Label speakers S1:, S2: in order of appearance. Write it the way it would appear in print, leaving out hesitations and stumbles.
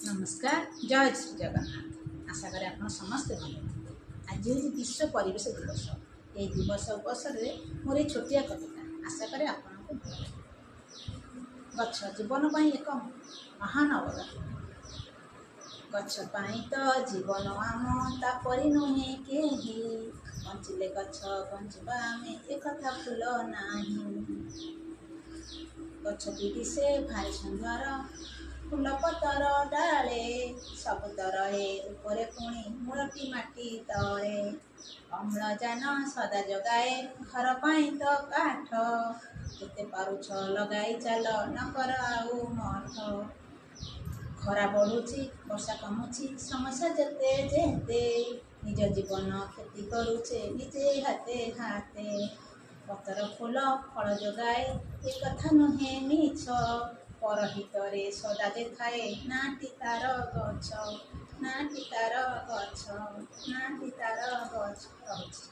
S1: ନମସ୍କାର, ଜୟ ଶ୍ରୀ ଜଗନ୍ନାଥ। ଆଶା କରେ ଆପଣ ସମସ୍ତେ ଭଲ ଥିବେ। ଆଜି ହେଉଛି ବିଶ୍ୱ ପରିବେଶ ଦିବସ। ଏହି ଦିବସ ଅବସରରେ ମୋର ଏଇ ଛୋଟିଆ କବିତା, ଆଶା କରେ ଆପଣଙ୍କୁ ଭଲ ଲାଗିବ। ଗଛ ଜୀବନ ପାଇଁ ଏକ ମହାନ ଅବଦାନ। ଗଛ ପାଇଁ ତ ଜୀବନ ଆମ, ତାପରି ନୁହେଁ କେହି। ବଞ୍ଚିଲେ ଗଛ ବଞ୍ଚିବା ଆମେ, ଏକଥା ଭୁଲ ନାହିଁ। ଗଛଟି ଦିଶେ ଭାରି ସୁନ୍ଦର, ଫୁଲ ପତର ଡାଳେ ସବୁ ତ ରହେ ଉପରେ, ପୁଣି ମୂଳଟି ମାଟି ତଳେ। ଅମ୍ଳଜାନ ସଦା ଯୋଗାଏ, ଘର ପାଇଁ ତ କାଠ। ଯେତେ ପାରୁଛ ଲଗାଇ ଚାଲ, ନ କର ଆଉ ମଠ। ଖରା ବଢ଼ୁଛି, ବର୍ଷା କମୁଛି, ସମସ୍ୟା ଯେତେ ଯେତେ, ନିଜ ଜୀବନ କ୍ଷତି କରୁଛେ ନିଜେ ହାତେ ହାତେ। ପତର ଫୁଲ ଫଳ ଯୋଗାଏ, ଏ କଥା ନୁହେଁ ମିଛ। ପରହିତରେ ସଦା ଯେ ଥାଏ, ନାଁଟି ତାର ଗଛ, ନାଁଟି ତାର ଗଛ, ନାଁଟି ତାର ଗଛ। ରହୁଛି।